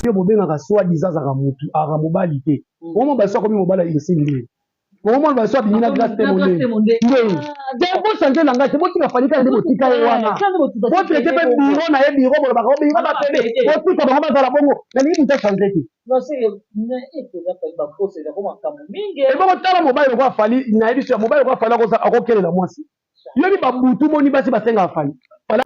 Yo bobengaka soit disant azalaka mutu azalaka mobali te. Omona basi akomi mobali ya Ursule ndenge. Omona basi abimi na Grace Temo ndenge. Ndenge. Te bo changer langage te botika Fally kaka nde botika ye wana. Bo traiter pe bureau na ye bureau bolobaka oh bureau ba pede. Botika bango bazala bongo. Nalingi mutu a changer te. Ebongo tala mobali lokola Fally nayebi so ya mobali lokola Fally akokelela mwasi. Yobi ba butu boni basi basengaka Fally. Fally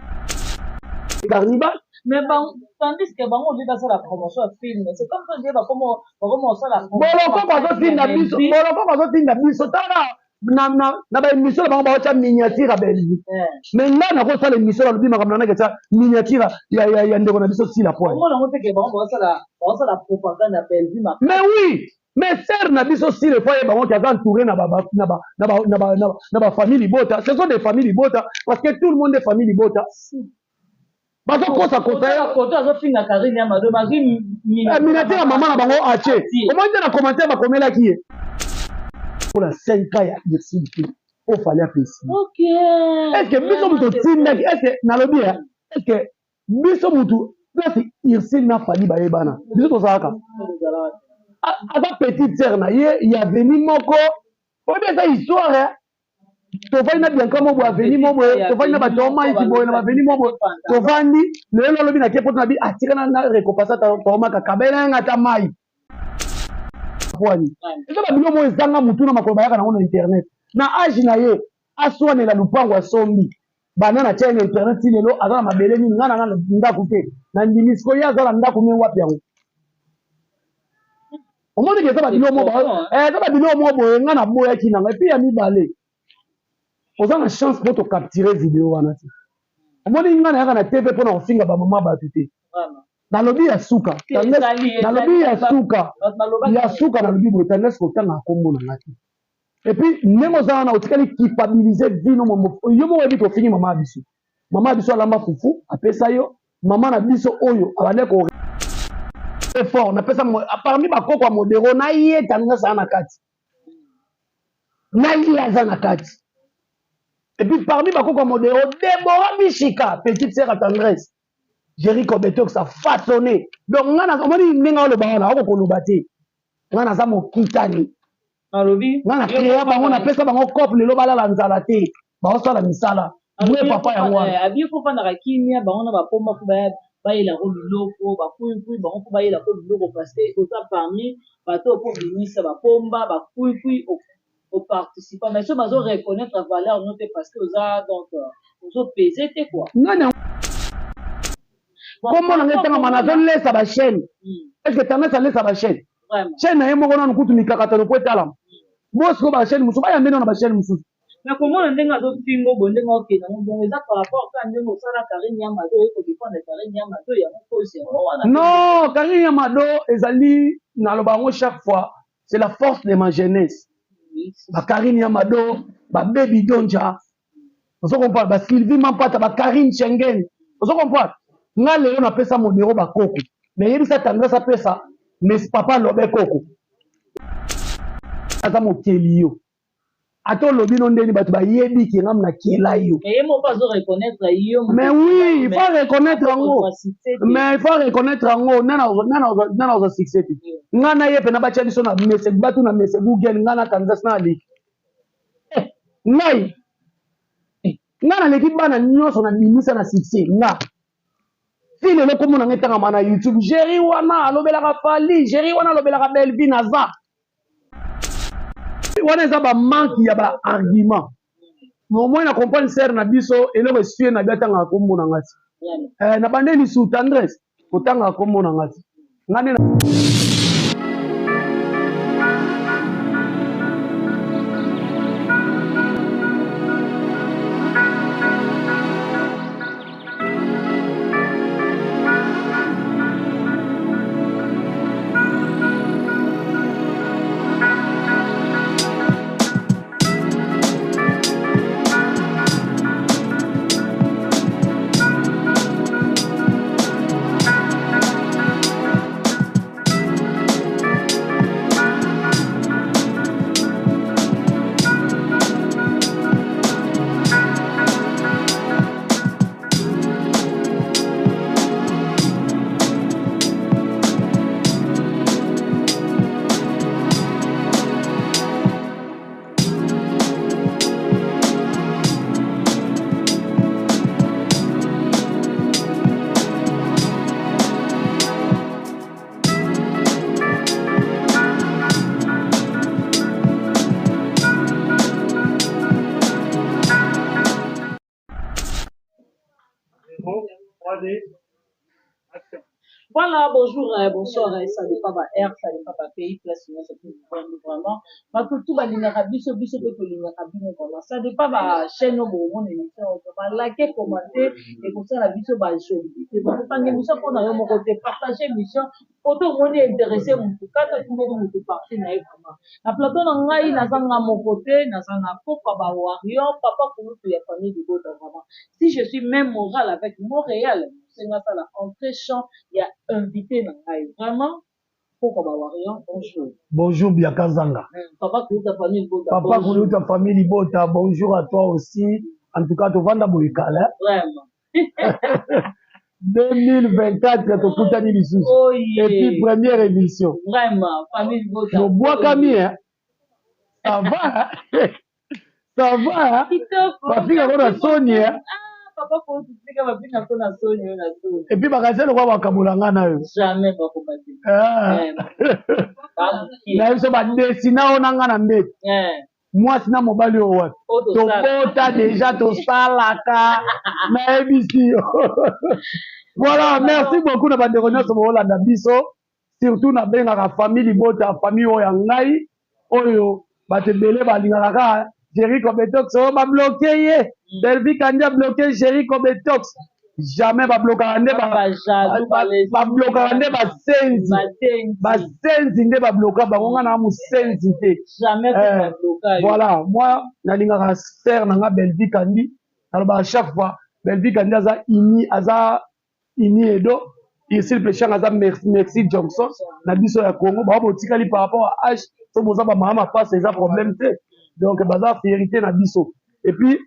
carnival. Mais bango tandis que bango olie basala promotion ya film c'est comme ça nde bakoma bakoma kosala Bolokoko azotinda biso Bolokoko azotinda biso tala na na na ba émission na bango baotya miniature ya Bellevue eh. Mais nga nakosala émission nalobi makambo na ngai ketya miniature ya ya ya ndeko na biso Sila Poil. Omona yango te ke bango basala basala propagande ya Bellevue makasi. Mais oui mais sœur na biso si le faut ayeba ngo aza entouré na ba na ba na ba na ba na ba famille libota ce sont des familles libota parce que tout le monde est famille libota bazokosa kosa ye koto azofinga Karine ya Mado bazwi miniature ya mama na bango atie omoni te na commentaire bakomelaki ye mpona 5 ans ya Ursule te oyo Fally apesi est ce que biso moto otindaki est ce que nalobi est ce que biso mutu place Ursule na Fally bayebana biso tozalaka aza petite sœur na ye ya aveni moko oyebi eza histoire eh? tovandi na Bianca mo boye aveni mo boye tovandi na bato omaiki boye na baveni mo boye tovandi lelo alobi na ke poto na bi atika ah, na récompense taomaka kabela yanga ata mai pwani eza babilo moko ezanga motu na makolo bayaka nango na internet na age na ye aswanela lupango asombi banda na tia ye na internet ti lelo aza na mabele nini nga na ndaku te na ndimi sikoyo ye aza na ndaku me wapi yango omoni ke eza babilo moko eh, eza babilo moko boye nga naboyaki nanga epuis ya mibale oza na chance mpo tocapture video wana te omoni nga nayaka na tv mpo na kofinga bamama bato te nalobi ya suka nalobi ya suka ya suka nalobi boye tendance kotanga nkombo na nga te Et puis ndenge oza wana otikali culpabiliser vino mombo yo moko oyebi tofingi mama ya biso mama ya biso alamba fufu apesa yo mama na biso oyo abandaki ko effort napesa parmi bakoko ya modero na ye tendresse aza na kati na ye aza na kati et puis parmi bakoko ya modero Deborah Bishika petite sœur ya tendresse Jerry Kobetox a façonné donc nga na omoni ndenge oloba wana okokoloba te nga naza mokitani nalobi nga na créa bango napesa bango cope lelo balala nzala te baosala misala vrai papa yango wana eh, abi fo fandaka kimia bango na bapomba fo bayelako biloko bakuikui bango fo bayelako biloko parce que oza parmi bato oyo mpo obimisa bapomba bakuikui oparticipa mais soki bazo reconnaître valeur no te parce que oza donc euh, ozo pese te quoi nani kombo na ngai etangama nazolesa bachaîne hmm. est ce que tendance alesa bachaîne chaîne na ye moko nanu kutu mikakatano mpo etalama bo sikoyo bachaîne mosusu bayambe nano na bachaîne mosusu na komona ndenge azofingo boye ndenge okende yango bongo eza par rapport kaka ndenge osala Karine Yamado oye kodefendre Karine Yamado yango cause yango wana non Karine Yamado ezali naloba yango chaque fois c'est la force de ma jeunesse ba Karine Yamado ba Baby Donja ozo comprendre ba Sylvie Mampata ba Karine Schengen ozo comprendre nga lelo napesa modero bakoko mais yebisa tendresse apesa mais papa lobe koko aza mokeli yo ata olobi no ndeni bato bayebi ke nga nakela yo mais oui il faut reconnaître yango mais il faut reconnaître yango nana ozwa succès te nga na ye mpena batya biso na mese batu na mese google nga na tendresse na aleki eh, ngai eh, nga naleki bana nyonso na bimisa na succès nga ti lelo kombo na ngai etangama na youtube géri wana alobelaka fali géri wana alobelaka bellevie naza wana eza ba manque ya ba argument omoi na comprendre sere na biso eloko esue na bi atangaka kombo na nga ti eh, na bande lisu tendresse kotangaka kombo na nga ti nga nde Voilà, bonjour, bonsoir, ça dépend ba heure, ça dépend ba pays, place nyonso pe bovandi vraiment. Bato tout balingaka biso, biso pe tolingaka bino vraiment. Ça dépend ba chaîne oyo bokomona émission oyo, ba like, commenter, ekosala biso ba jolité. Bakokanga émission mpona yo moko te, partage émission, poto omoni intéressé mutu, kaka otindeli mutu parti na ye vraiment. Na plateau na ngai naza nga moko te, naza na kopa ba warrior, papa kulutu ya famille Libota vraiment. Si je suis même moral avec Montréal, senga sala entrée champ ya invité na ngai vraiment. Pourquoi ba warrior, bonjour. Bonjour Biaka Zanga. Papa kulutu famille Libota. Papa kulutu famille Libota, bonjour à toi aussi. En tout cas, tovanda boyekala. Vraiment. 2024 tokutani lisusu. Oh yeah. Et puis première émission. Vraiment, famille Libota. Nobwakami hein. Ça va hein? Ça va hein? Kitoko. Bafika ko na soni hein? Ah, papa kulutu tika bafika ko na soni yo na soni. Et puis bakasi lokwa bakabola nga na yo. Jamais bakobate. Ah. Na biso badesina oyo na nga na mbeto. Mwasi na mobali oyo wapi? Tobota déjà tosalaka nayebisi yo. Voilà, merci beaucoup na bandeko nyonso boolanda biso. Surtout nabengaka famille Libota, famille oyo ya ngai oyo bato ebele balingaka kaka Jericho Betox oyo babloke ye. Belvi Kandi abloke Jericho Betox. Jamais bablokaka nde bablokaka nde basenzi. Basenzi nde babloka bango, nga na mosenzi te. Voilà, moi nalingaka sœur na nga Belvi Kandi. Nalobaka chaque fois Belvi Kandi aza ini, aza ini edo. Ici Pechang aza Merci Johnson na biso ya Congo ba botikali par rapport à âge so boza ba mama passe eza problème te. Donc baza fierté na biso. Et puis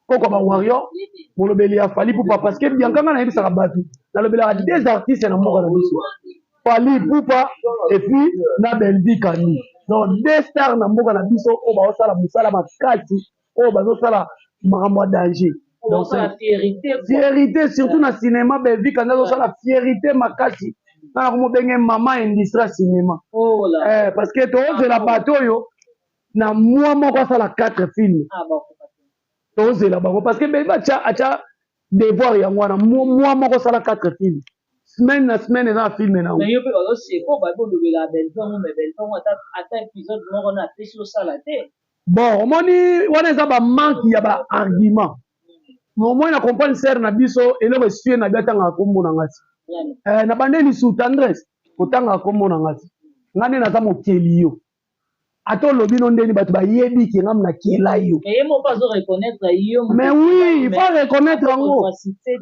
koko ba warrior molobeli ya Fally Ipupa parce que Bianca nga nayebisaka bato nalobelaka deux artistes na mboka na biso, Fally Ipupa et puis na Belvi Kandi. Donc deux stars na mboka na biso oyo baosala mosala makasi, oyo bazosala makambo ya danger. Donc fierté surtout na cinéma, Belvi Kandi azosala fierté makasi. Nana komobenge mama industrie ya cinéma. Parce que tozela bato oyo na mois moko asala 4 films. Tozela bango parce que Belvi atia devoir yango wana, mois moko asala 4 films. Semaine na semaine eza na film na yango. Yo mpe bazoseko babolobela Belvi, mais Belvi ata épisode moko na apesi osala te. Bon, omoni wana eza ba manque ya ba argument. Omoni na comprendre sœur na biso eloko esue na bi atangaka kombo na nga ti. Na bande lisu tendresse kotangaka kombo na nga ti. Nga nde naza mokeli yo. Ata olobi no ndeni bato bayebi ke nga nakela yo. Mais ye moko azo reconnaître yo. Mais oui, il faut reconnaître yango.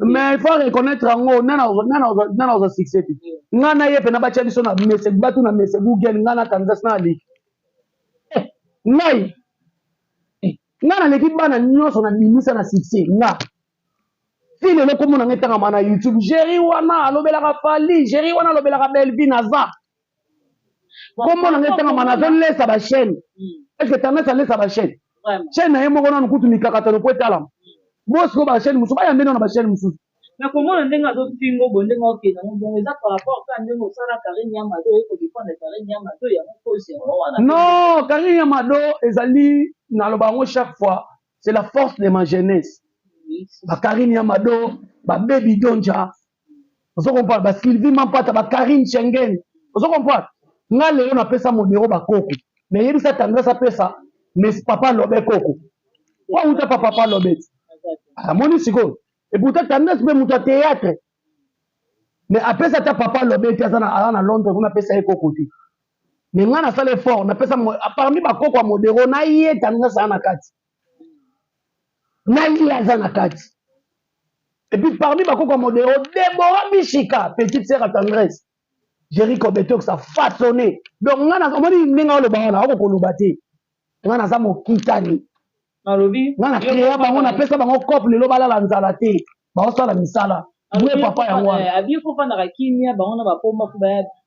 Mais il faut reconnaître yango nana ozwa succès te. Nga na ye mpe batia biso na mese batu na mese Google nga na tendresse na aleki. Ngai nga naleki bana nyonso na bimisa na succès nga. Ti lelo komona nga etangama na YouTube. Jerry wana alobelaka Fally, Jerry wana alobelaka Belvi naza. Kombo na nga etangama nazolesa ba chaîne. Est-ce que tendresse alesa ba chaîne? Chaîne na ye moko nanu kutu mikakatano po etalama. Bosiko ba chaîne mosusu bayambe nano ba chaîne mosusu. Mais komona ndenge azofingo bo ndenge okende yango bongo eza par rapport ka ndenge osala Karine Yamado oye kodefendre Karine Yamado yango cause yango wana. Non, Karine Yamado ezali naloba yango chaque fois, c'est la force de ma jeunesse. Ba Karine Yamado, ba Baby Donja, ozo comprendre, ba Sylvie Mampata, ba Karine Schengen, ozo comprendre. Nga lelo napesa modero bakoko, mais yebisa tendresse apesa mais papa lobe koko. Kwa uta pa papa lobe. Amoni sikoyo. Et pourtant tendresse mpe moto ya théâtre. Mais apesa ata papa lobe te aza na Londres kuna apesa ye koko te. Mais nga nasala effort, napesa parmi bakoko ya modero na ye tendresse aza na kati. Na ye aza na kati. Et puis parmi bakoko ya modero, Deborah Mishika, petite sœur à tendresse. Jericho Betox a façonné. Donc nga na omoni ndenge oloba wana okokoloba te. Nga naza mokitani. Nalobi nga na créa bango napesa bango cope lelo balala nzala te. Baosala misala. Mwe papa yango wana. Abi kofandaka kimia bango na bapomba fo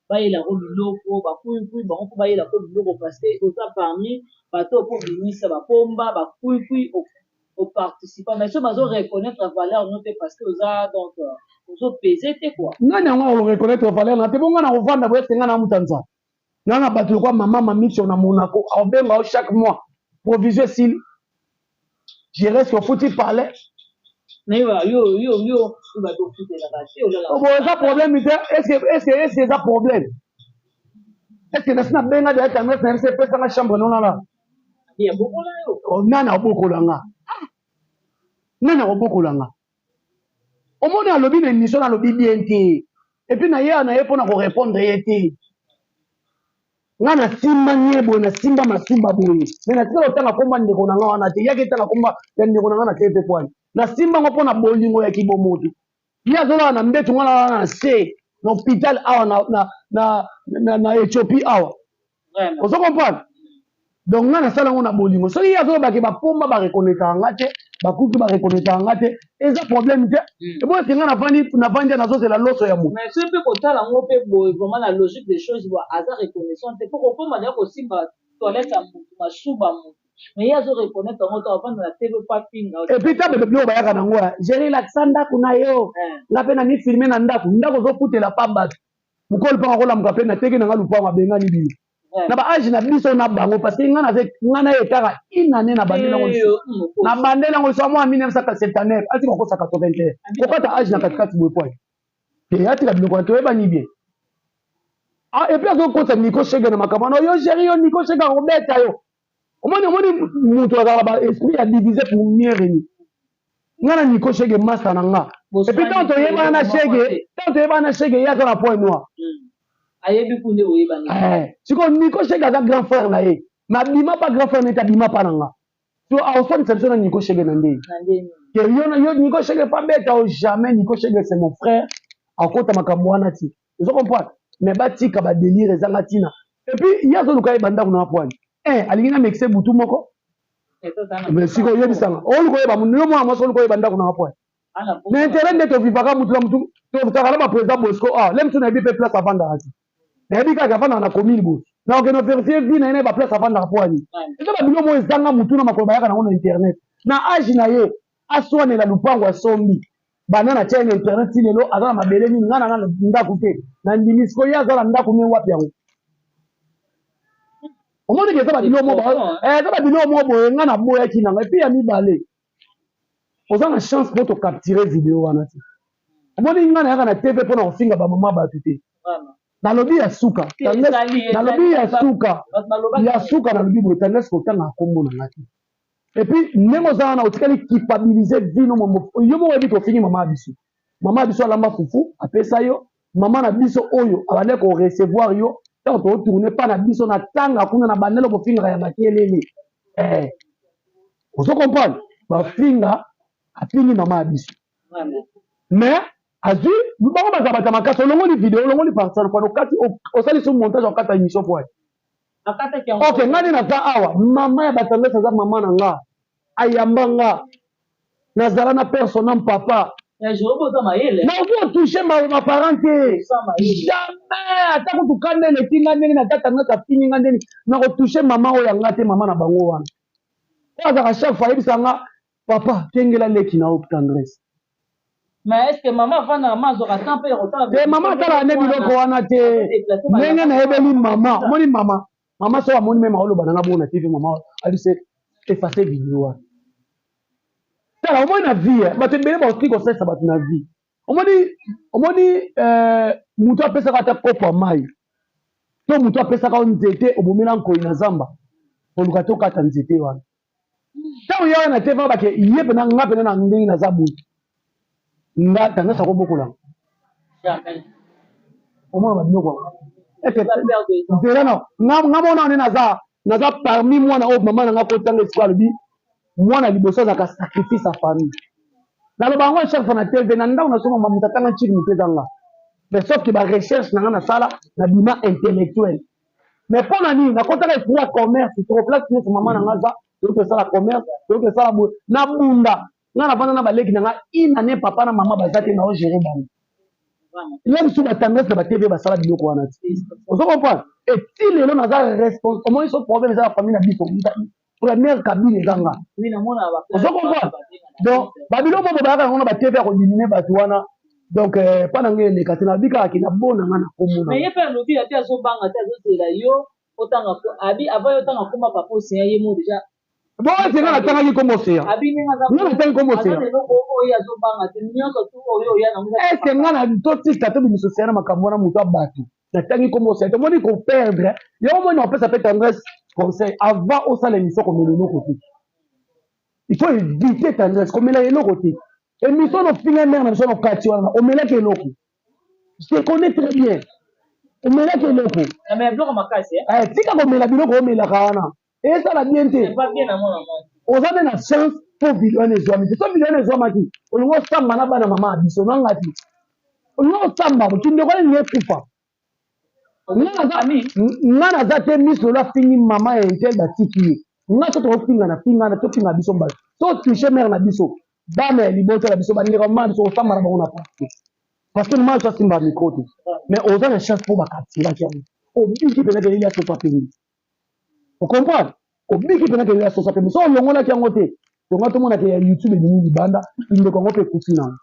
bayelako biloko, bakuikui bango fo bayelako biloko parce que oza parmi bato oyo po bimisa bapomba bakuikui oparticipa, mais so bazo reconnaître valeur no te parce que oza donc ozo peser te quoi. Nani yango ako reconnaître valeur na te bonga na kovanda boye ete nga na muta nzala. Nga na bato lokwa mama Mamicho na Monaco aobenga yo chaque mois provision esili. Je reste ofuti palais. Mais yo yo yo yo Bon, eza problème te. Est-ce que eza problème? Est-ce que nasi nabenga deya Tendresse na yebisa epesanga chambre nonala? Nani akobokola nga? Nani akobokola nga? Omoni, alobi na émission, nalobi bien te. Et puis na ye na ye mpona korépondre ye te. Nga nasimba nye boye, nasimba masuba boye, me natikala kotanga komba ndeko na nga wana te. Yaki etanga komba ya ndeko na nga na te kwani nasimba ngo mpona bolingo ya kibomoto. Ye azolala na mbetu, nga nalala na se na hôpital awa na Éthiopie awa. Ozo comprendre? Donc nga nasala yango na bolingo. Soki ye azolobake bapomba bareconnaîtraka nga te, bakuki bareconnaîtraka nga te, eza problème te. Eboyeke nga navandi, navandi, nazozela loso ya moto. Mais soki mpe kotala yango mpe boye, vraiment na logique des choses, bo aza reconnaissant te mpo kokóma deya kosimba toilette ya motu, masuba motu, mais ye azo reconnaître yango to avanda na TV po afinga. Et puis ta bebe, biloko bayaka nango ya géri, lakisa ndako na yo. Nga mpe nami filme na ndako. Ndako ozofutela pa bato, mokolo mpango akolamuka mpe nateki nanga lupango, abengani bino na baage na biso na bango, parce que nga nga na ye kaka une année na bandeli yango lisusu, na bandeli yango lisusu. Mwa 1979 atika kokosa 81, kokata age na katikati boye poye te. Atika biloko wana, toyebani bien. Ah, et puis azokotisa Nico Shege na makambo wana. Yo géri, yo Nico Shege akobeta yo. Omoni, omoni, moto azalaka ba esprit ya diviser pour mieux régner. Nga na Nico Shege, master na nga. Et puis ntango toyebana na Shege, ntango toyebana na Shege, ye aza na Point Noir. Ayebi kunde oyebani. Sikoyo Nico Shege aza grand frère na ye, mais abima pa grand frère neti abima pa na nga. So aoswanisa biso na Nico Shege na ndeni ke yo, yo Nico Shege fa beta o jamais. Nico Shege, c'est mon frère, akota makambo wana ti. Ozo comprendre? Mais batika badélire ezanga ntina. Et puis ye azoluka yeba ndako na pwani alingi na mekise butu moko. Mais sikoyo oyebisanga, oluka oyeba yo mwana mwasi, oluka oyeba ndako na pwani na intérêt nde tovivaka mutu na mutu. Tozalaka na baprésident Bosco. Ah, le mosu nayebi mpe place avandaka te, nayebi kaka avandaka na commune boye. Na okende vérifier vie na ye na ye baplace avandaka po ani. Eza babilo moko ezanga mutu na makolo, bayaka nango na internet. Na age na ye, aswanela lupango asombi banda na tia ye na internet ti lelo, aza na mabele nini? Nga na ndako te, na ndimi. Sikoyo ye aza na ndako ne wapi yango? Omoniki, eza babilo moko, eza babilo moko boye. Nga naboyaki nanga. Et puis ya mibale, oza na chance mpo tocapture video wana te. Omoni, nga nayaka na TV mpona kofinga bamama bato te. Nalobi ya suka, nalobi ya suka, ya suka, nalobi boye: Tendresse, kotanga nkombo na nga te. Et puis ndenge oza wana, otikali culpabiliser vino yo moko. Oyebi kofingi mama ya biso. Mama ya biso alamba fufu, apesa yo. Mama na biso oyo abandaki korecevoir yo ntango totourne mpa na biso na tanga kuna na bandelo, kofingaka ya makelele. Ozo comprendre? Bafinga, afingi mama ya biso, mais azwi bango baza bato ya makasi. Olongoli video, olongoli parcelle pano okati, osali so montage, okata émission po. Ok, nga nde naza awa, mama ya batendresse aza mama na nga, ayamba nga, nazala na personne papa. Nakoki otouche ma parent te, jamais. Ata kutu kanda eleki nga ndenge na tata nga kafini nga ndenge, nakotouche mama oyo yanga te. Mama na bango wana oyo azalaka chaque fois ayebisa nga: "Papa, kengela leki na yo Tendresse." Mais est ce que mama avandaka, ma azwaka temps mpe ya kotala? Te, mama atalaka nde biloko wana te. Ndenge nayebeli mama, omoni mama, mama so amoni meme aoloba nanga bongo na TV, mama abise efface video wana. Tala, omoni, na vie bato ebele bakoki kosalisa bato na vie. Omoni, omoni, moto apesaka ata kopo ya mai to moto apesaka yo nzete, obomela nkoi na zamba, koluka te okata nzete wana. Ntango ye wana te, bake ye mpena nga mpena na ndenge naza boye, nga Tendresse akobokolanga. Omona babiloko nzela na nga mona wane, naza parmi mwana oyo mama na nga kotanga esika alobi mwana liboso azalaka sacrifice ya famille. Naloba yango chaque fois na TV. Na ndako na songo, moto atanga ntiki moto eza nga, mais sauf que barecherche na nga nasala, nabima intellectuel. Mais mpo na nini nakotaka esprit ya commerce trop? Place nyonso mama na nga aza, toyoki kosala commerce, toyoki kosala boye. Nabunda nga, navanda na baleki na nga une année, papa na mama baza te, nao gérer bango. Ye mosusu batendresse na batv basala biloko wana ti. Ozo comprendre? Eti lelo naza responsable. Omoni, so problème eza na famille na biso, première cabine eza nga. Ozo comprendre? Donc babiloko moko bayaka yango na batv ya kodimine bato wana. Donc mpa na ngai eleka te. Nabi kaka ke nabona nga na komona. Mais ye mpe alobi ate azobanga te, azozela yo otanga abi avant yo otanga komba papa Oseya ye mo déjà. Bongo ete nga natangaki kombo Océan. Nga natangi kombo Océan. Est-ce nga na totika tobimisa Océan na makambo wana moto ya bato. Natangi kombo Océan. Tomoni ko perdre. Yango moni opesa pe tendresse conseil avant osala émission komela eloko te. Il faut éviter tendresse komela eloko te. Émission no finga mère na biso no kati wana omelaki eloko. Je te connais très bien. Omelaki eloko. Eh, tika komela biloko omelaka wana. Esala bien te. Oza nde na chance mpo video wana ezwami te. So video wana ezwamaki, olingi osamba na bana mama ya biso na nga te. Olingi osamba, kindeko wana elingi ekufa. Nga naza te miss lolo afingi mama ya intel batiki ye. Nga so tokofinga na finga na tofinga biso bato. So touche mère na biso, bana ya libota na biso, bandeko ya mama na biso osamba na bango na porte te. Parce que mama biso asimba micro te. Mais oza na chance mpo bakapturaki yango. Obiki mpenza ke ya soso apengi. O comprendre? Obiki mpenza ke ya soso apengi. So olongolaki yango te, tonga tomona ke ya YouTube ebimi libanda, kindeko yango mpe ekufi nango.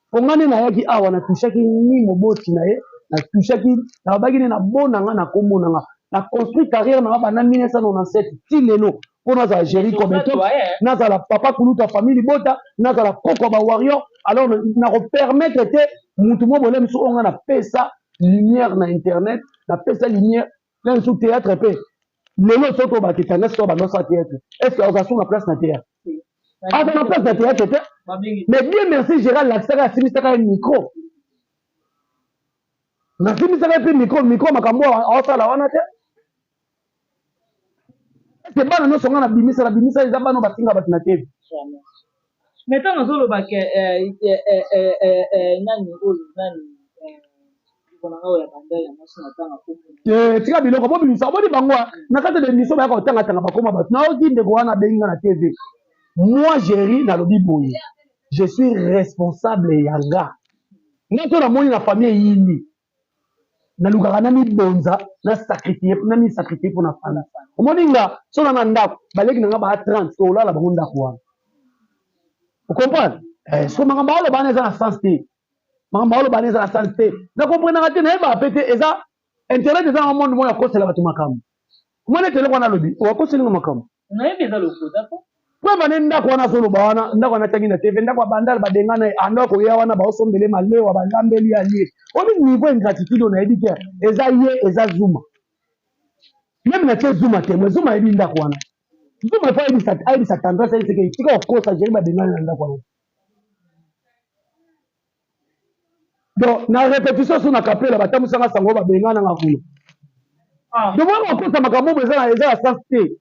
Po nga nde nayaki awa na touchaki ni moboti na ye, na touchaki, nalobaki nde na bona nga na kombo na nga. Na construit carrière na nga banda 1997 ti lelo po nazala Jerry Kobeto, nazala papa kulutu ya famille libota, nazala koko ya ba warrior. Alors nako permettre te mutu moko boye mosusu oyo nga napesa lumière na internet, napesa lumière na mosusu théâtre pe lelo soki tobaki tendance to bando osala théâtre, est ce que ozala sur na place na théâtre? Aza na place na théâtre te. Mais bien merci Gérald lakisaka, asimbisaka ye micro, nasimbisaka ye mpe micro, micro makambo aosala wana te. Ete bana nyonso nga nabimisa, nabimisa eza bana bafinga bato na TV. Mais ntango azoloba ke nani oyo nani te, tika biloko bobimisa, omoni bango na kati ya bemission bayaka kotangatanga bakoma bato. Nayoki ndeko wana abengi nga na TV. Moi Jerry nalobi boye, je suis responsable ya nga. Nga to namoni na famille eyindi, nalukaka namibonza, na sacrifie, namisacrifie mpo na famille. Omoni nga so na na ndako baleki na nga baa 30, tolala bango ndako wana. Ocomprendre? Eh, so makambo aoloba wana eza na sens te. Makambo aoloba wana eza na sens te. Na comprenaka te, nayebaka pe te. Eza internet, eza na monde moko ya kosela bato makambo. Omoni ete eloko wana alobi oakoselinga makambo. Nayebi eza lokuta po. Preuve ane ndako wana azoloba wana, ndako wana atangi na TV, ndako ya bandal babenga ye ando akoya wana baosombele malewa balambeli alie. Oyebi niveau ingratitude oyo nayebi te, eza ye eza Zuma. Meme na tie Zuma témoin, Zuma ayebi ndako wana. Zuma faut ayebisa, ayebisa tendresse, ayebisa ke tika kokosa Jerry babengana na ndako wana. Donc na répétition so na kapela batambwisanga sango babengana nga kuna. Donc wana kokosa makambo eza na eza na sens te.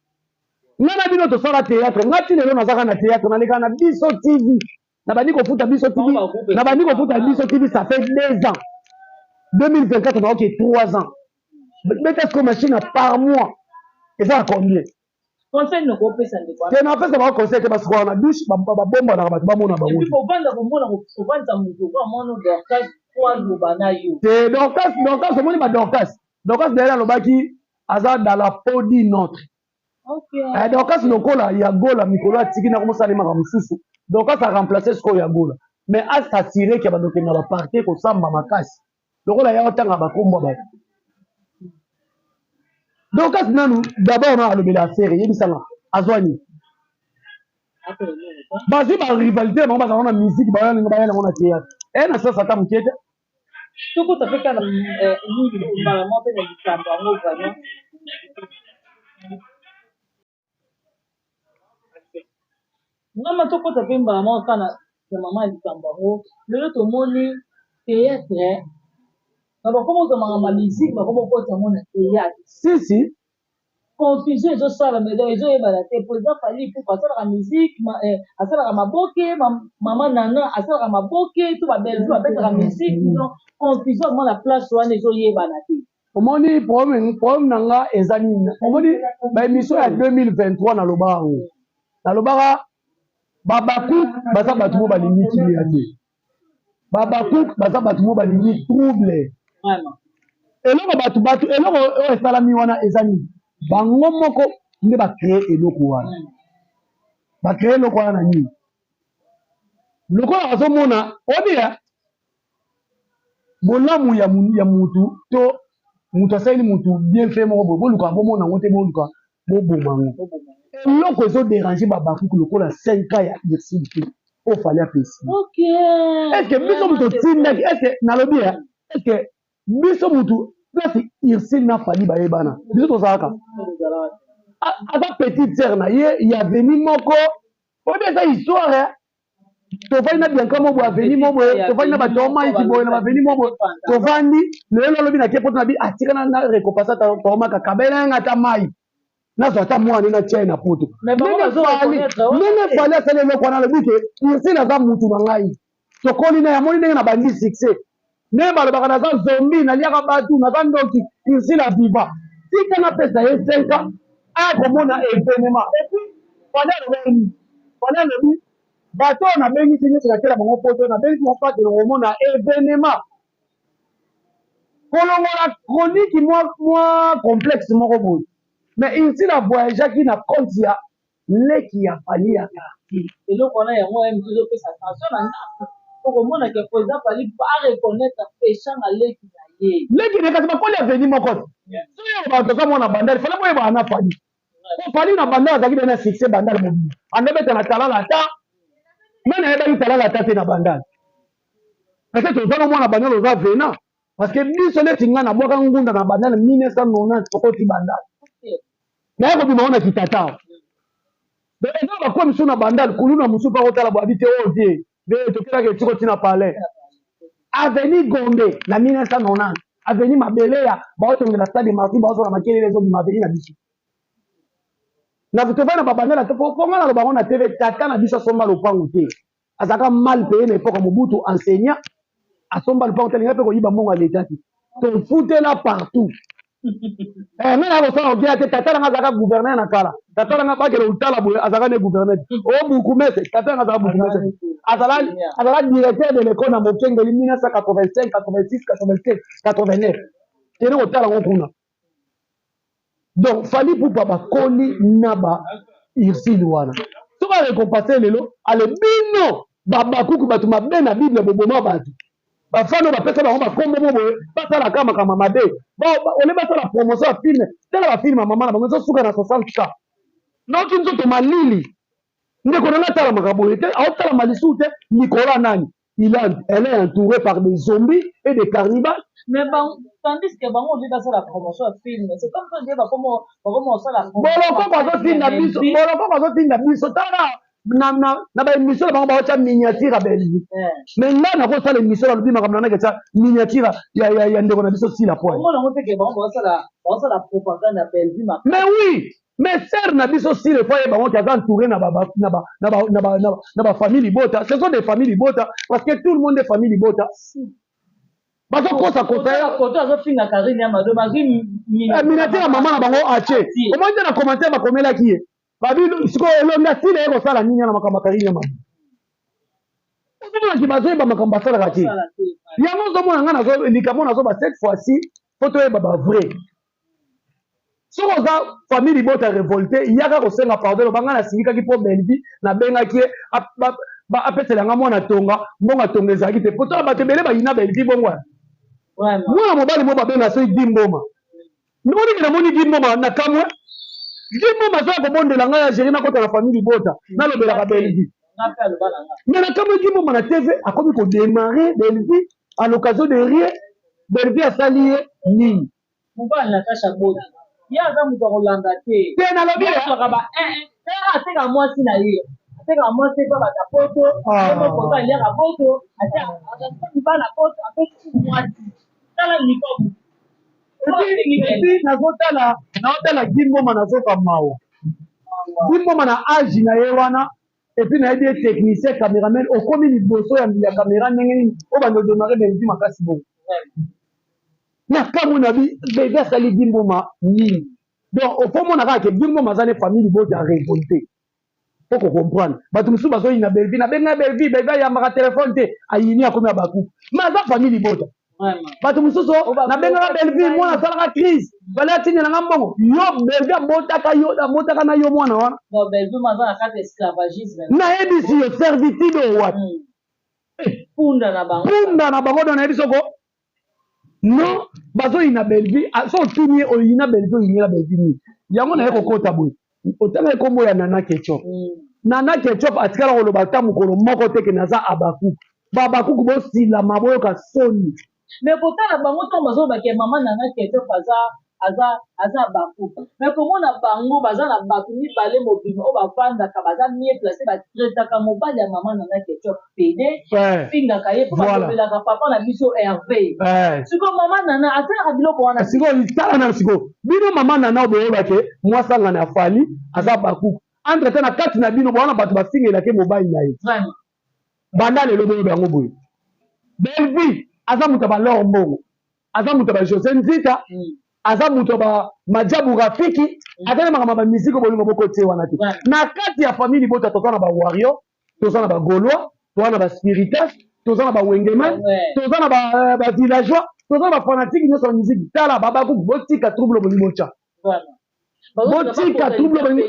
Nga na bino tosala théâtre, nga ti lelo nazaka na théâtre, naleka na Biso TV. Nabandi kofuta Biso TV, nabandi kofuta Biso TV ça fait 2 ans. 2024 naoke 3 ans. Beta siko machine par mois eza na combien? Conseil noko opesa ndeko te, napesa bango conseil te, basukolaka na douche, babombanaka bato bamona bango. Et puis kovanda komona kovandisa moto okoa mwana Dorcas po aloba na yo te. Dorcas, Dorcas omoni ba Dorcas, Dorcas d'ailleurs alobaki aza dans la peau d'une autre. Eh, Dorcas lokola ya Gola mikolo atiki na komosala makambo mosusu, Dorcas a remplacer sikoyo ya Gola, mais a s'assurer ke bandokende na ba parquet kosamba makasi lokola ya otanga bakombo ya bato. Dorcas nanu d'abord na alobela affaire, yebisanga azwa nini? Bazwi ba rivalité na bango, bazala na musique, bayalinga baya nango na théâtre e na sasa ata moke te. Tokota mpe kaka nini mbala moko mpe na likambo yango vraiment. Mama, tokota mpe mbala moko kaka na mama ya likambo yango. Lelo tomoni théâtre na bakoma kozwa makambo ya musique, bakoma kokota yango na théâtre. Si si. Confusion ezosalama, donc ezoyebana te. Président Fally Ipupa asalaka musique, asalaka maboke, mama Nana asalaka maboke, to babelvi babetaka musique. Donc confusion vraiment na place wana ezoyebana te. Omoni problème, problème na nga eza nini? Omoni ba émission ya 2023, nalobaka yango, nalobaka babaku baza bato mo balingi kimia te, babakuk baza bato mo balingi trouble. Eloko bato bato eloko oyo esalami wana eza nini? Bango moko nde bacree eloko wana, bacree eloko wana na nini? Lokola bazomona obi bolamu ya mutu to mutu asaleli mutu bienfait moko boye, boluka bomona yango te, boluka. Boboma yango. Eloko ezo déranger ba bakuku lokola 5 ans ya Ursule te oyo Fally apesi. Est-ce que biso moto otindaki, est-ce que nalobi ya, est-ce que biso mutu place Ursule na Fally bayebana, biso tozalaka? Aza petite sœur na ye ya veni moko oyebi eza histoire. Tovandi na Bianca mo boye, aveni mo boye, tovandi na bato omaiki boye na baveni mo boye, tovandi lelo alobi na ke poto na bi atika na récompense toomaka kabela yanga ata mai nazwa ata mwana natia ye na poto. Ndenge Fally asali eloko wana, alobi ke Ursule aza mutu na ngai, tokoli na ye, amoni ndenge na bandi succès, ndenge balobaka naza zombi, naliaka bato, naza ndoki. Ursule aviva, tika napesa ye 5 ans aya komona événement. Et puis Fally alobi, Fally alobi bato oyo nabengisi nyonso, nakela bango poto, nabengisi bango mpate komona événement, kolongola chronique mwa complexe moko boye. Mais Ursule avoyageaki na compte ya leki ya Fally ya quartier. Eloko wana yango ya moto ezopesa tension na ndako, okomona ke président Fally areconnaître Peshanga leki na ye. Leki ne, kasi bakoli aveni moko te. Soki bato aza mwana Bandali, Fally boyebaka na Fally, po Fally na Bandali azalaki be na succès. Bandali mobima andobeta na talala, ata nga nayebaki talala ata te na Bandali. Peut-être oza na mwana Bandali, oza vena, parce que biso neti nga nabwaka ngunda na Bandali 1990, tokoti Bandali, naye kobima ngo na kitata. Donc eza bakwa misu na Bandali, kuluna mosusu mpa kotala boabi te oyo vie nde tokelaka etiko ntina palais avenue Gombe na 1990, avenue mabele ya baotongela stade Martyrs, baozala makelele ezobima avenue na biso na tovai na babandala. Po nga naloba ngo na TV, tata na biso asomba lopangu te, azalaka mal payé na époque ya Mobutu, enseignant, asomba lopango te, alinga mpe koyiba mbongo ya leta te, tofutela partout. Nga na kosala okia te. Tata nanga azalaka gouverneur na kala, tata nanga bakele otala boye, azalaka ne gouverneur o bourgmestre. Tata nanga azalaka bourgmestre, azala directeur de l'école na Mokengeli 1985, 86, 87, 89, kende kotala ngo kuna. Donc Fally Ipupa bakoli na ba Ursule wana, soki arécompense lelo, ale bino babakuku, bato mabe na Bible, boboma bato, bafano bapesa bango bakombo mo boye, basalaka makambo mabe ole basala promotion ya film. Tala bafilm ya mama na bango ezosuka na 60 k. Noki nzoto malili, ndeko na nga atalamaka boye te, aotalama lisusu te likolo ya nani. Il a, elle est entourée par des zombies et des carnivals. Mais bon, tandis que bango obi basala promotion ya film, c'est comme ça nde bakoma kosala. Bolokoko azotinda biso, bolokoko azotinda biso. Tala na baémission na bango, baotya miniature ya Belgique, mais ngai nakosala émission, nalobi makambo na ngai, etya miniature ya ndeko na biso Sila Point. Mais oui, mais sœur na biso Sila efo ayeba ngo aza entouré na bafamille libota. Ce sont des familles libota, parce que tout le monde est famille libota. Bazokosa kosa. Miniature ya mama na bango atie, omoni te na commentaire bakomelaki ye babi sikoyo elongi asila ye kosala nini na makambo ya Karine ya mama. Ozomonaki bazoyeba makambo basalaka te. Yango ozomona ngai likambo nazoba cette fois-ci, faut toyeba bavrai. Soki oza famille libota révolté, yaka kosenga pardon, loba ngai nasilikaki mpo Belvi nabengaki ye apesela nga mwana tonga, mbongo atonga ezalaki te. Po tala bato ebele bayina Belvi bongo. Mwana mobali mo babenga soki Gimboma, moniki namoni Gimboma na kamwe. Gimboma azoya kobondela ngai ya géri, nakota na famille libota, nalobelaka Belvi. Mais na kamwe, Gimboma na TV akomi kodémarrer Belvi à l'occasion de rien. Belvi asali ye nini? Mobali Natasha Boti, ye aza moto akolanda te. Te, nalobi. Azwaka ba ateka mwasi na ye, atekaka mwasi epa bata poto, ye moko aliaka poto, ati bana poto, apesi mwasi. Tala likobo. Et puis nazotala, naotala Gimboma, nazoka mawa. Gimboma na age na ye wana, et puis nayebi ye technicien caméraman, okomi liboso ya caméra ndenge nini oyo bando odémarrer Belvi makasi bongo? Na kamwe na bi Belvi asali Gimboma nini? Donc ofomona kaka ke Gimboma aza ne famille libota révolté. Po kocomprendre bato mosusu bazoyina Belvi, nabenga Belvi, Belvi ayambaka telefone te, ayini, akomi ya bakuku, mais aza famille libota. Bato mosusu nabengaka Belvi, mwana asalaka crise, bale atindelanga mbongo. Yo Belvi abotaka yo, abotaka na yo mwana wana. Nayebisi yo, servitude oyo wapi? Punda na bango. Punda na bango. Donc nayebi soko non, bazoyina Belvi. So otuni ye, oyina Belvi, oyinela Belvi nini? Yango naye kokota boye, otanga ekombo ya Nana Ketchup. Nana Ketchup atikala koloba ata mokolo moko te ke naza Abakuku. Babakuku bosilama, boyoka soni. Mais kotala bango ntango bazoloba ke mama Nana Ketchup aza Abakuku, mais komona bango baza na bato mibale mobima oyo bavandaka, baza mieux placé, batraitaka mobali ya mama Nana Ketchup pédé, fingaka ye mpo balobelaka papa na biso Hervé. Sikoyo mama Nana atalaka biloko wana. Sikoyo tala na sikoyo bino, mama Nana oyo boyeba ke mwasi angana ya Fally aza Bakuku, entre te na kati na bino bowana bato bafingelake mobali na ye. Banda lelo boyeba yango boye: Bellevue aza moto ya balor mbongo, aza moto ya bajosé Nzita, aza moto ya bamajabu Rafiki, aza na makambo ya bamiziki. Bolingo bokotie wana te. Na kati ya famille libota toza na bawarrior, toza na bagaulois, toza na baspiritas, toza na bawengeman, toza na bavillageois, toza na bafanatike nyonso ya miziki. Tala, babakuku, botika trouble. Bolingo botya, botika trouble.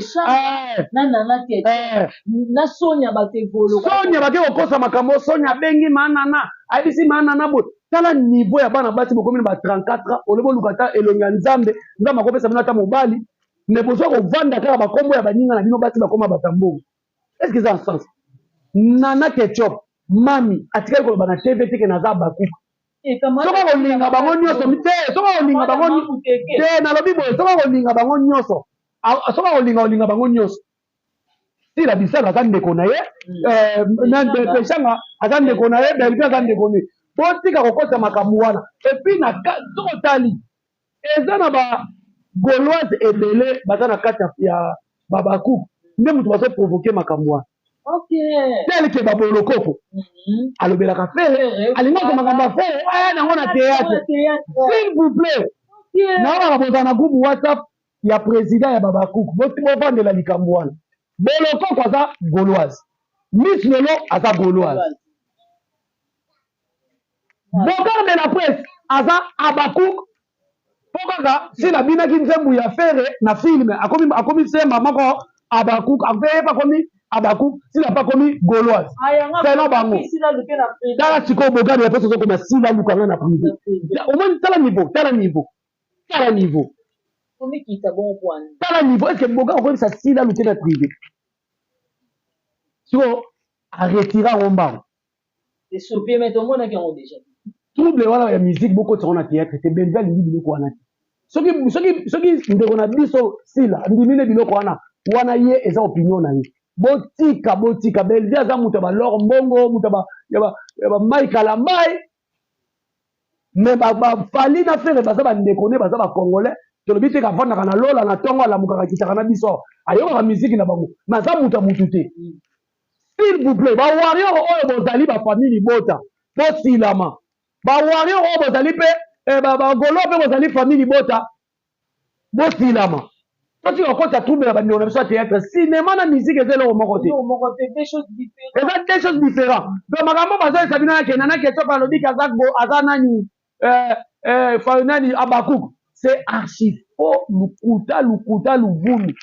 Na Sonia bato evolo. Sonia bake kokosa makambo. Sonia abengi manana, ayebisi manana boye. Tala niveau ya bana basi, bokomi na ba 34 ans, olobi oluka ata elongi ya Nzambe, Nzambe akopesa bino ata mobali, mais bozwa kovanda kaka bakombo ya baninga na bino basi bakoma bato ya mbongo. Est ce que eza en sens? Nana Ketchup, mami atikali koloba na TV te ke naza Bakuku. Soki akolinga bango nyonso te, soki akolinga bango te, nalobi boye, soki akolinga bango nyonso, soki akolinga olinga bango nyonso, Sila Bisalo aza ndeko na ye, Peshanga aza ndeko na ye, Belvi aza ndeko na ye. Botika kokota makambo wana. Et puis na soki otali, eza na ba gauloise ebele baza na kati ya babakuku nde moto bazoprovoquer makambo wana, tel ke babolokoko alobelaka Ferre, alingaka makambo ya Ferre, aya nango na théâtre. S'il vous plaît, naolaka bozala na groupe WhatsApp ya président ya babakuku, bovandela likambo wana. Bolokoko aza gauloise, Miss Lolo aza gauloise, Bogard de la presse aza abakuk, mpo kaka Sila abinaki nzembo ya Ferre na film, akomi semba moko abakuk, ape akomi abakuk, Sila mpe akomi gauloise selon bango. Tala sikoyo, Bogard de la presse ozokoma Sila lukanga na privé. Omoni, tala niveau, tala niveau, tala niveau, tala niveau. Est ce que Bogard okoyebisa Sila luke na privé? Sikoyo aretira yango mbango. Esopie, mais tomonaki yango déjà. Trouble wana ya musique, bokotisa yango na théâtre te. Belvi alingi biloko wana te. Soki ndeko na biso Sila andimi nde biloko wana wana, ye eza opinion na ye. Botika, botika. Belvi aza moto ya balor mbongo, moto ya bamai kalambai, mais baFally na Ferre baza bandeko ne, baza bacongolais. Tolobi te kavandaka na lola na ntongo, alamukaka, akitaka na biso, ayokaka miziki na bango, mais aza moto ya mutu te. S'il vous plaît, bawarrior oyo bozali bafamille libota, bosilama. Bawarrior oyo bozali mpe bagolo mpe bozali famille libota, bosilama. Totika kokota trouble na bandeko na biso ya théâtre. Cinéma na musique eza eloko moko te, eza deux choses différents. Donc makambo bazoyesa bino yakenda na Ketchup, alobiki aza nani, nani, abakuk, c'est archi faux. Lukuta, lukuta, luvunu.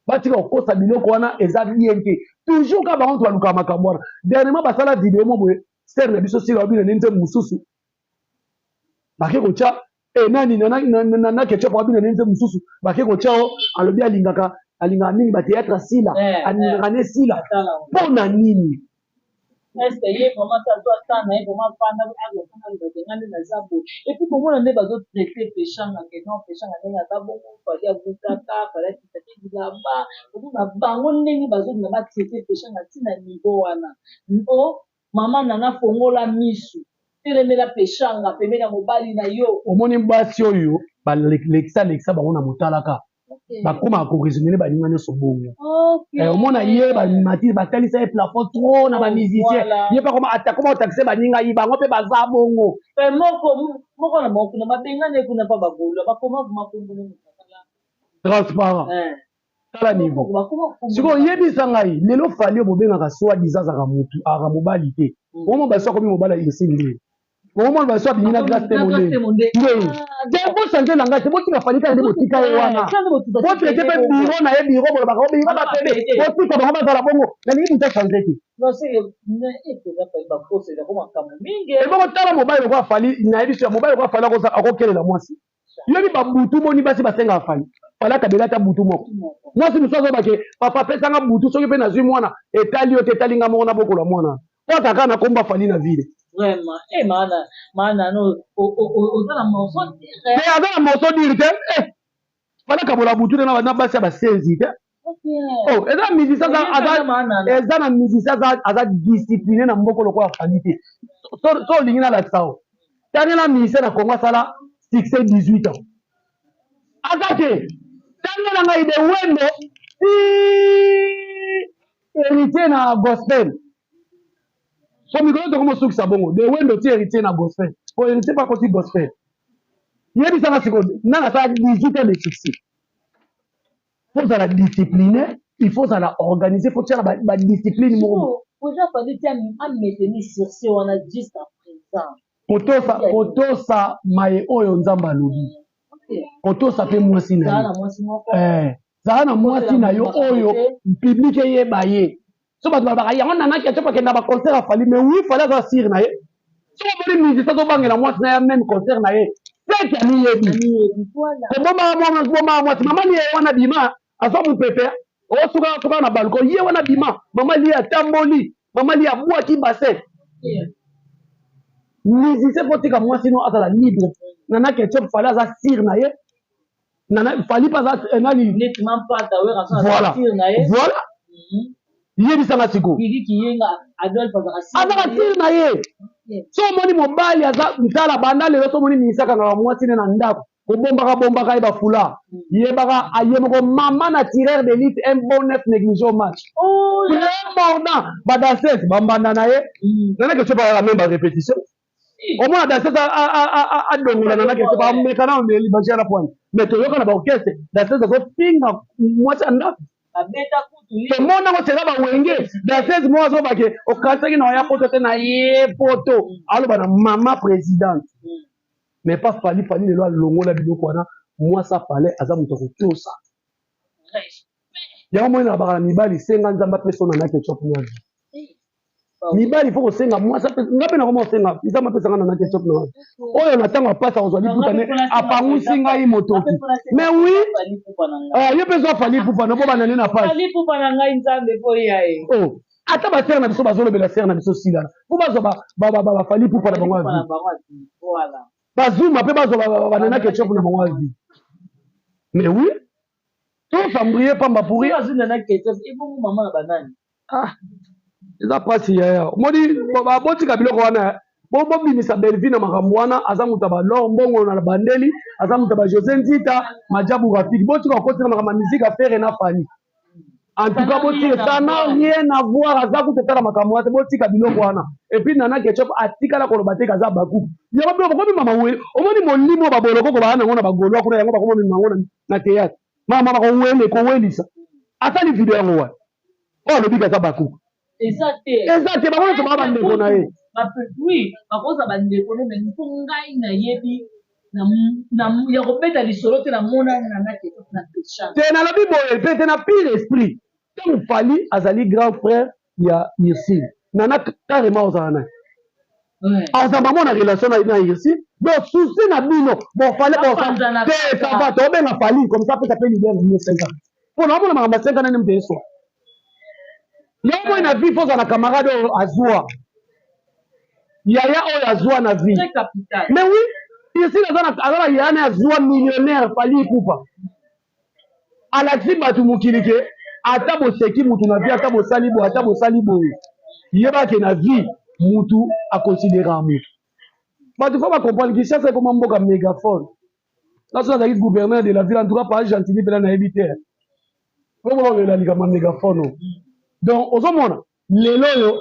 Batika kokosa biloko wana, eza bien te. Toujours kaka bango to balukaka makambo wana. Dernièrement basala video mo boye, sœur na biso Sila babina nde nzembo mosusu, bake kotya nani na Ketchup babina nde nzembo mosusu, bake kotya o alobi alingaka mingi bathéâtre Sila, alingaka ne Sila. Mpo na nini? Est ye vraiment te azwa temps na ye vraiment, fanda azwa alobake nga nde naza boye. Et puis komona nde bazotraiter Peshanga ke non, Peshanga ndenge aza bongo, Fally avutaka, Fally akitaki bilamba. Komona bango ndenge bazolinga batraiter Peshanga ntina niveau wana, o mama Nana, fongola misu, telemela Peshanga pembeni ya mobali na yo. Omoni basi oyo balekisa lekisa bango na motalaka, bakomaka koraisonner baninga nyonso bongo. Omona ye bamati, batalisa ye plafond trop na bamusicien, ye mpe akoma otakise baninga ye, bango mpe baza bongo. Moko moko na bango kuna babengani kuna mpa bagolo bakoma makombo. Transparent, tala niveau. Sikoyo yebisa ngai, lelo Fally oyo bobengaka soi-disant azalaka motu, azalaka mobali te, omona baso akomi mobali ya Ursule ndenge omona baso abimi na Grâce te mondenge te. Bochange langage te, botika Fally kaka nde botika ye wana. Botraiter mpe biro na ye, biro bolobaka biro bapede, botika bango bazala bongo. Nalingi moto achange te. Ebongo tala mobali lokola Fally, nayebi so ya mobali lokola Fally akokelela mwasi. Yobi babutu boni basi basengaka Fally. Fally akabeli ata butu moko. Mwasi mosusu azoba ke papa apesanga butu soki mpe nazwi mwana etali yo te etali nga moko nabokola mwana. Po azalaka na komba Fally na ville. Vraiment. Eh mana mana no oza na morceau dire. Te aza na morceau dire te. Eh Fally akabola butu te na basi ya basenzi te. Oh, eza musicien aza eza na musicien aza aza discipliné na mboko lokola Fally te. So so olingi nalakisa yo. Tangela musicien na Congo asala succès 18 ans. Aza te. Tangela ngai de Wendo ti héritier na gospel. Po mikolo tokoma osukisa bongo. De Wendo ti héritier na gospel. Po héritier pa koti gospel. Yebisa nga sikoyo nani asala 18 ans de succès. Faut ozala discipliné, il faut ozala organisé, faut tia ba discipline moko. Oza fallait tia a maintenir succès wana jusqu'à présent. Kotosa, kotosa maye oyo Nzambe alobi. Kotosa pe mwasi na yo. Eh, zala na mwasi na yo oyo public eyeba ye. So bato balobaka yango Nana Ketchup akenda ba concert ya Fally, mais oui Fally aza sire na ye. Soki omoni musicien azobangela mwasi na ye meme concert na ye, seke amiyebi. Kobombaka bombaka mwasi, mama ni ye wana bima, azwa mopepe, osuka suka na balcon, ye wana bima, mama liye atamboli, mama liye abwaki bassin. Musicien faut tika mwasi no azala libre. Nana Ketchup Fally aza sire na ye. Nana Fally pe aza eh, nani? Neti Mampata Werra voilà. sire na ye. Voilà. Yebisa nga sikoyo. Gigi Kiyenga Adolphe azaka sire. Azaka sire na ye. So omoni mobali aza tala banda lelo so omoni ministre akangaka mwasi ne na ndako kobombaka bombaka ye ba foulard mm. yebaka aye moko mama na tireur d'élite un bon neuf négligé au match oh, très mordant ba danseuse bambanda na ye mm. nana question bakaka meme ba répétition omona danseuse adongola nana question bameka na libagere na pointe mais toyoka na baorchestre danseuse azofinga mwasi ya ndako tomona yango seza bawenge danseuse moko azobake okanisaki na oya poto te na ye poto mm. aloba na mama présidente mm. Mais pas Fally, Fally lelo alongola biloko wana, mwasi ya palais aza moto ya kotosa. Yango moi nalobaka na mibali senga Nzambe apesa yo nana ketchup na vie. Mibali faut kosenga mwasi apesa nga mpe nakoma kosenga Nzambe apesa nga nana ketchup na vie. Oyo na ntango ya pasi akozwa liputa ne apangusi ngai motoki. Mais oui, eh, yo mpe zwa Fally Ipupa no bobanda nde na pasi. Fally Ipupa na ngai Nzambe mpo ya ye. Oh. Ata ba sœur na biso bazolobela sœur na biso sila po bazwa ba ba ba ba Fally Ipupa na bango ya vie. Ba Zuma pe bazwa ba ba Nana Ketchup na bango ya vie. Mais oui, to s'embrouiller pamba pour rien. Bazwi Nana Ketchup ebongo mama na banani? Ah, eza pasi yaya. Omoni botika biloko wana bobimisa Bellevue na makambo wana aza moto ya ba L'or Mbongo na bandeli aza moto ya ba Jose Nzita Majabu Rafiki botika kokotisa makambo ya musique ya Ferre na Fally. En tout cas, botika, ça n'a rien à voir. Aza kutu tala makambo wana, botika biloko wana. Et puis Nana Ketchup atikala koloba te kaza baku. Yango biloko bokomi mama we. Omoni molimo ba boloko ko bana ngona ba golois kuna yango bakomi mama ngona na théâtre. Mama bako wele ko welisa. Asali video yango wa. Oyo alobi kaza baku. Eza te. Eza te bango nyonso ba bandeko na ye. Oui, bakoza bandeko ne mais mpo ngai nayebi na, na, ya kobeta lisolo te namona Nana Ketchup na Peshanga. Te nalobi boye pe te na pire esprit. Ntango Fally azali grand frère ya Ursule. Nana carrément ozala na ye. Azala bango na relation na na Ursule. Donc souci na bino bon Fally bon te ça va tobenga Fally comme ça apesa pe leader na bino 5 ans. Mpo na omona makambo ya 5 ans nani moto eswa. Yo moi na vie faut ozala na camarade oyo azua. Yaya oyo azua na vie. Mais oui, Ursule aza na aza na yaya na azua millionnaire Fally Ipupa. Alakisi bato mokili ke ata boseki mutu na vie ata bosali boye ata bosali boye yeba ke na vie mutu aconsideraka mutu. Bato faut ba comprendre Kinshasa ekoma mboka megaphone. Nga soki nazalaki gouverneur de la ville en tout cas pa Gentiny pena nayebi te. Po bolela likambo ya megaphone oyo. Donc ozomona lelo oyo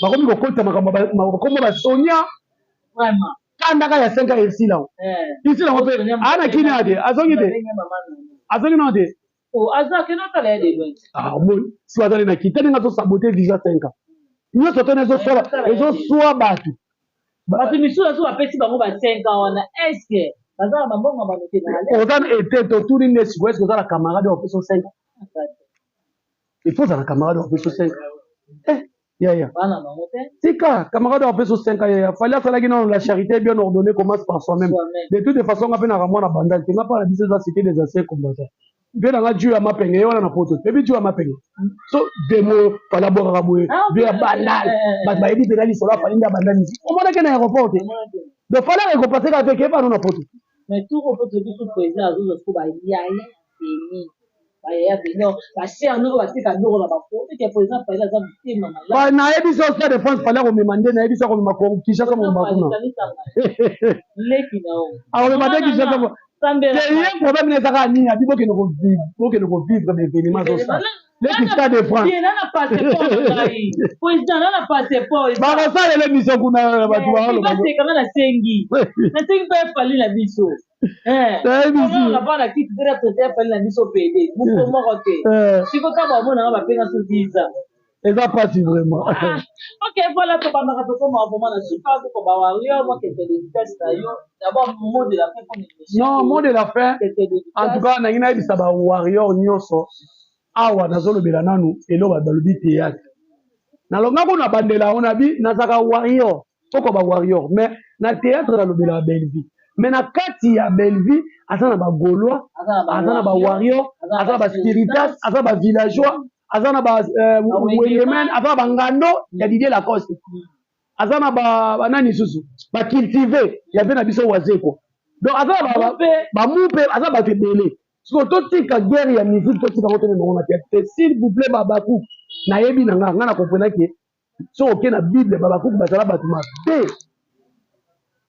bakomi kokota makambo bakombo ba Sonia vraiment kanda kaka ya 5 ans esila yango eh. esila yango mpe aa na kini te azongi te azongi nano te oh, ah, omoni si azali na kita ndenge azosabote visa 5 ans nyonso tona ezoswa bato Bato misusu soki bapesi bango ba 5 ans wana est ce que baza na bambongo ya banote na ale? Oza na ete totuni nde sikoyo est ce que oza na camarade oyo apesi yo 5 ans? Il faut ozala na camarade oyo apesi yo 5 ans. Eh. Yaya. Bana bango te. Tika camarade apesa 5 ans yaya. Fally asalaki nano la charité bien ordonnée commence par soi-même. De toute façon nga pe na mwana bandal te nga pa na biso eza cité des anciens combattants. Mpe na nga ju ya mapenge ye wana na poto. Ebi ju ya mapenge. So demo Fally abwakaka boye. Ah, Mpe ya bandal. eh, eh, eh. Bato bayebi mpenza lisolo ya Fally nde abanda musique. Omonaki na aéroport te. Donc Fally arécompensé kaka te kepa no na poto. Mais tout au poto biso président azozwa siko bayaya beni. Bayaya beni. Basere ndoko bateka ndoko na bako. Ete président Fally aza motema malamu. Nayebi so Stade de France Fally akomema nde nayebi so akomema Kinshasa komema kuna. Leki na yo. Akomema nde Kinshasa. Te ye problème na ezaka nini abi bokende kovivre bokende kovivre ba événement azosala. Leki Stade de France. Na passeport ngai. Président na passeport. Bakosalela émission kuna bato bakoloba. Basekanga nasengi. Nasengi mpe Fally na biso. Nayebisi. Bana kiti te na président Fally na biso pede. Moko moko te. Siko ntango bamonanga bapenga so visa. Eza pasi vraiment. Ah, ok, voilà, tobandaka tokoma vraiment na suka koko ba warrior, moi quelques dédicaces na yo. D'abord mot de la fin pour l'émission. Non, mot de la fin. Quelques dédicaces. En tout cas, nangi nayebisa ba warrior nyonso awa nazolobela nanu eloko balobi théâtre. Nalonga kuna bandela on abi nazaka warrior, poko ba warrior, mais na théâtre nalobela Bellevue. Mais na kati ya Bellevue, aza na ba Gaulois, aza na ba warrior, aza na ba spiritas, aza na ba villageois, aza na ba wengemen, aza na ba ngando ya Didier Lacoste. Aza na ba nani susu, ba cultivé ya pe na biso wazeko. Donc aza na ba mupe, aza bato ebele. Siko totika guerre ya musique, totika ngo tokende ngo na théâtre. S'il vous plaît babaku, nayebi na nga, nga na comprendre que so oke na Bible babaku bazala bato mabe.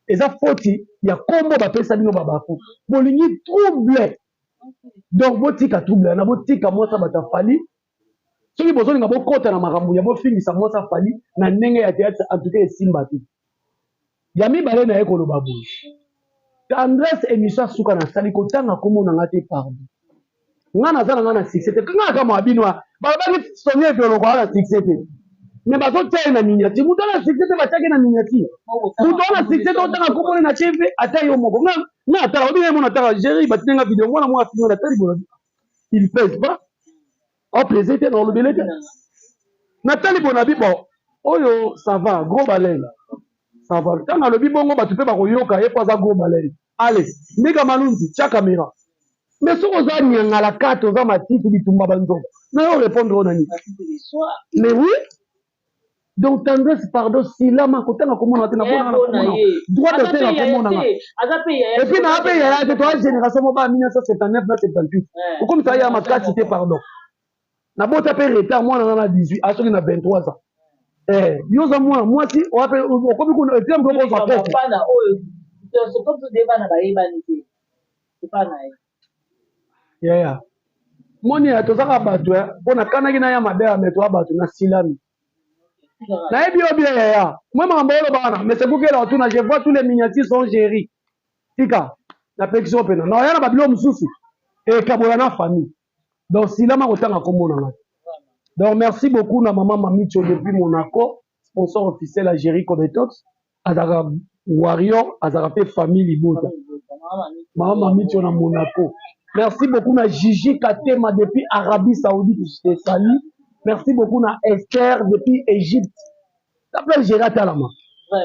Eza foti ya kombo bapesa bino babaku. Bolingi trouble. Donc botika trouble na botika mwasa bato Fally. Soki bozolinga bokota na makambo ya bofingisa mwasa Fally na ndenge ya théâtre, en tout cas esimba te. Ya mibale na ye koloba boye. Tendresse émission suka na sali kotanga kombo na nga te pardon. Nga naza na nga na succès te. Nga kama bino balobaki Sonia Evioloko na succès te. Mais bazotia ye na miniature. Moto na succès te batiaki na miniature. Moto na succès te otanga kombo na TV ata yo moko. Nga nga atala obi mona atala Jerry batine nga vidéo mwana mwa finga na tali bona. Il pèse pas. Oh plaisir te na olobele te. Natali bona bi bon. Oyo ça va gros baleine. Ça va. Tant alobi bongo bato pe bakoyoka ye po aza gros baleine. Allez, Mika Malunzi, tia caméra. Mais soki oza nyangala kate oza matiti bitumba banzoko. Na yo répondre ona nini? Mais oui. Donc tendresse pardon silama kotanga komona te na bona na komona. Droit de terre komona nga. Et puis na ape yaya te toi génération mo ba 1979 na 78. Okomisa ya makasi te pardon. Na bota pe retard mwana na 18 a soki na 23 ans. Eh, yo za mwana mwasi oape okomi kuna etia mko kozwa koko. Bana oyo soki de bana bayebani te. Epa na ye. Yaya. Moni ya tozaka bato ya pona kanaki na ya mabe ya meto ya bato na silami. Nayebi yo bien yaya. Moi makambo oloba wana, mais c'est Google otuna, je vois tous les miniatures sont gérées. Tika na pekisi yo pena. Na ya na babilo mosusu ekabola na famille. Donc silama kotanga kombo na ngai. Donc merci beaucoup na maman Mamicho depuis Monaco, sponsor officiel à Jerry Cobetox. Azaka warrior, azaka pe famille libota. Maman Mamicho na Monaco. Merci beaucoup na Gigi Katema depuis Arabie Saoudite, je te salue. Merci beaucoup na Esther depuis Égypte. T'appelles Gérard Talama.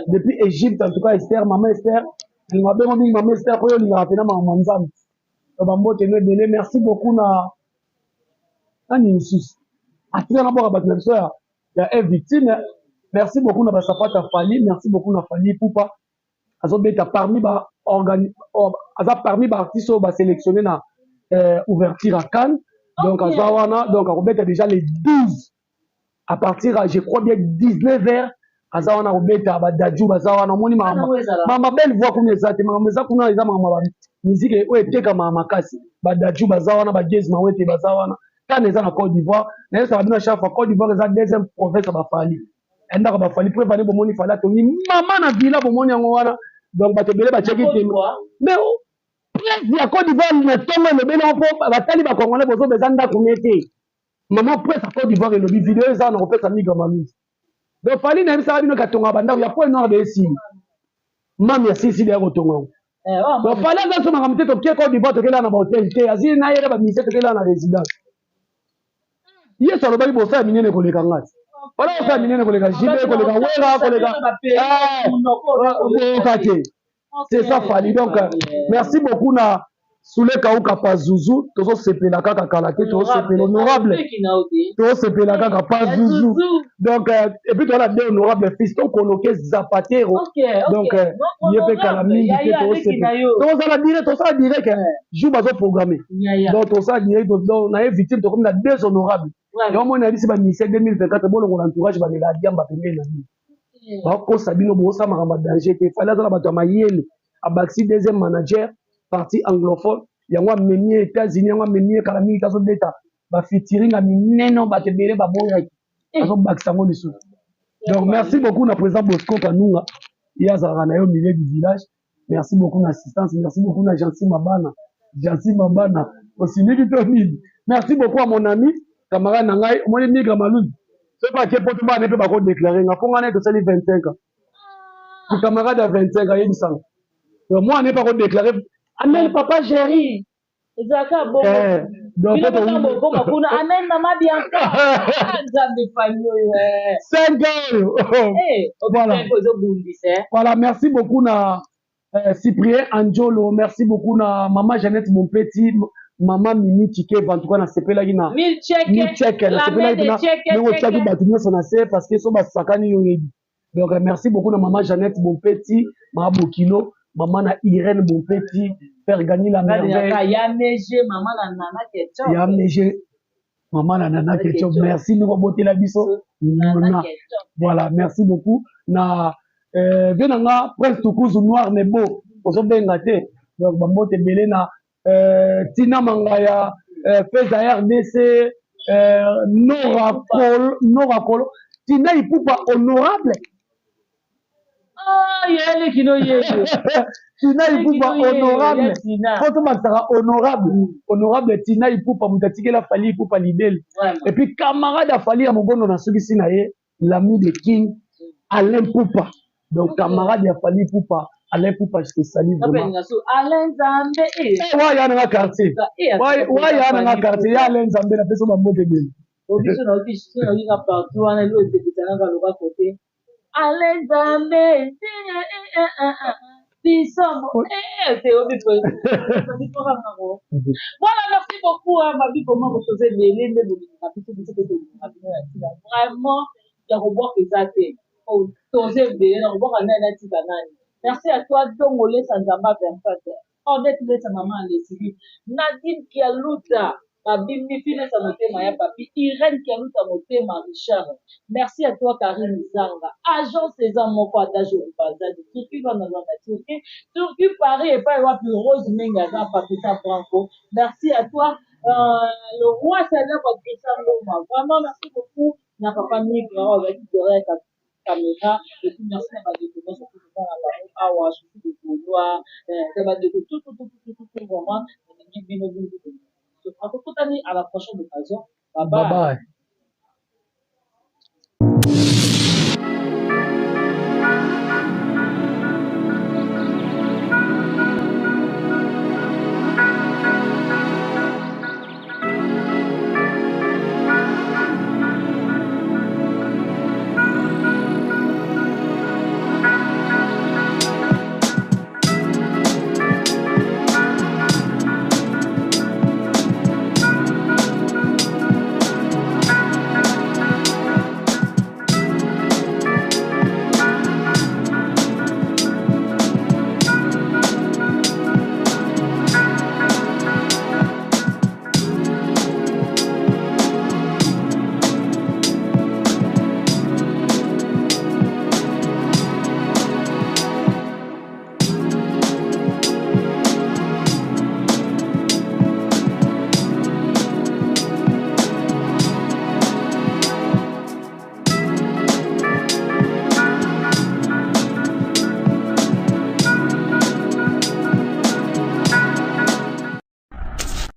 Depuis Égypte, en tout cas Esther, maman Esther. Maman maman Esther, koyo lingaka pena maman Nzambe. Bambote no ebele. Merci beaucoup na nani lisusu. Atika na boka bato na biso ya F victime. Merci beaucoup na basapata Fally, merci beaucoup na Fally Ipupa. Azobeta parmi ba organi, aza parmi ba artistes oyo ba sélectionné na ouverture à Cannes. Donc aza wana, donc akobeta déjà les 12 à partir à je crois bien 19h. Aza wana kobeta ba Dadju baza wana omoni mama mama belle voix kuna eza te makambo eza kuna eza makambo ba musique oyo etekama makasi ba Dadju baza wana ba Gaz Mawete baza wana Cannes eza na Côte d'Ivoire na yesaka bino chaque fois Côte d'Ivoire eza deuxième province ya ba Fally endaka ba Fally preuve ane bomoni Fally atongi mama na villa bomoni yango wana donc bato ebele batiaki te mais presse ya Côte d'Ivoire na tongo elobeli yango mpo batali ba Congolais bozoba eza ndako ne te maman presse ya Côte d'Ivoire elobi vidéo eza na kopesa migra maluzi. Donc Fally na yebisaka bino katonga bandako ya point noir de esili mami ya sisi ya kotonga yango. Donc Fally aza so makambo te toke Côte d'Ivoire tokela na ba hôtel te azili na yera ba musée tokela na résidence. Yesu alobaki bosala minene koleka ngai. Fally akosala minene koleka JB, koleka Werra, koleka okoyoka te. C'est ça Fally. Donc merci beaucoup na Soule Kauka Pazuzu, tozosepela kaka kala te, tozosepela honorable, tozosepela kaka Pazuzu. Donc et puis toza na deux honorable fiston Koloke Zapatero. Donc ye mpe kala mingi te tozosepela. Tozala direct, tozala direct jour bazo programmer. Donc tozala direct, donc na ye victime tokomi na deux honorables. Yango moni nayebisi ba musiciens 2024 bolongola entourage bamela diamba pembeni na bino. Bakosa bino bosala makambo ya danger te. Fally aza na bato ya mayele, abakisi deuxième manager partie anglophone, yango amemi ye États-Unis, yango amemi ye kala mingi te azobeta ba featuring ya minene bato ebele baboyaki, azobakisa yango lisusu. Donc merci beaucoup na président Bosco Kanunga, ye azalaka na ye au milieu du village. Merci beaucoup na assistance, merci beaucoup na Jancy Mabana, Jancy Mabana osiliki to nini? Merci beaucoup à mon ami camarade na ngai, omoni Migra Malunzi, soki ake poto bana mpe bako déclarer nga mpo ngai naye tosali 25 ans, ki camarade ya 25 ans ayebisanga donc mwana mpe ako déclarer amen papa Jerry. Ezalaka bongo. Donc bino mpe ntango bokoma kuna amen mama Bianca. Ah, Nzambe fami oyo eh. 5 ans oyo. Eh, Voilà. oyo ezobundisa eh. Voilà, merci beaucoup na Cyprien Anjolo, merci beaucoup na maman Jeannette Mompeti, maman Mimi Chikeva, en tout cas na sepelaki na Mille check, Mille check, na la sepelaki main de na check, ndenge check. otiaki bato nyonso na se parce que so basakani yo oyebi. Donc merci beaucoup na maman Jeannette Mompeti, maman Bokilo, maman na Irène Mompeti, faire gagner la merveille. Ya Meje, maman na Nana Ketchup. Ya Meje, maman na Nana Ketchup. Merci ndenge obotela biso. Nana Nana. Ketchup. Voilà, merci beaucoup na vie na nga Prince Tukuzu noir mais beau, ozobenga te. Donc bambote ebele na Tina Mangaya, Feza RDC, Nora Kolo, Nora Kolo, Tina Ipupa honorable. Ah, yele kino yeye. Tina Ipupa Kino yeye, honorable. ya Tina. Po tobakisaka honorable. Honorable Tina Ipupa, moto atikela Fally Ipupa libele. Vraiment. Et puis camarade ya Fally ya mobondo na sukisi na ye, l'ami de King, Alain Poupa. Donc camarade ya Fally Ipupa, Alain Poupa, je te salue Ngape vraiment. ninga so, Alain Nzambe, eh. Eh, waya na nga quartier. Eh, Waya, waya na nga quartier, ya Alain Nzambe na peso ba mbote ebele. Obiso na oki, so na oki ka partout wana, elo epekisa na ka loka côté. Alain Nzambe, eh, eh, eh, eh, eh. Bisambo, eh, eh, c'est obi po. Voilà, merci beaucoup, hein, Babi, comment vous faisiez mêler, mais vous n'avez pas tout ce que vous avez dit. Vraiment, ya kobwaka eza te. Oh, toze ebele, na kobwaka nani atika nani. Merci à toi, Dongo Lesa Nzamba Versace. Odette Lesa Maman Alesiri. Nadine Kialuta, Babi Mifi Lesa Motema ya Papi. Irène Kialuta Motema Richard. Merci à toi, Karine Zanga. Agence César Moko Adage Banzadi. Turquie, Luanda, Luanda, Turquie. Turquie, Paris, et pas Wapi Rose Mengaza, Patricia Branco. Merci à toi, le roi célèbre Christian Ngoma. Vraiment, merci beaucoup. Na papa Migra, oyo azalaki derrière caméra. Et puis merci na bandeko nyonso oyo toza na bango awa, surtout de Gaulois, na bandeko tout, tout, tout, tout, tout, tout, vraiment, nalingi bino bino bino. Tokutani à la prochaine occasion. Bye bye. Bye bye.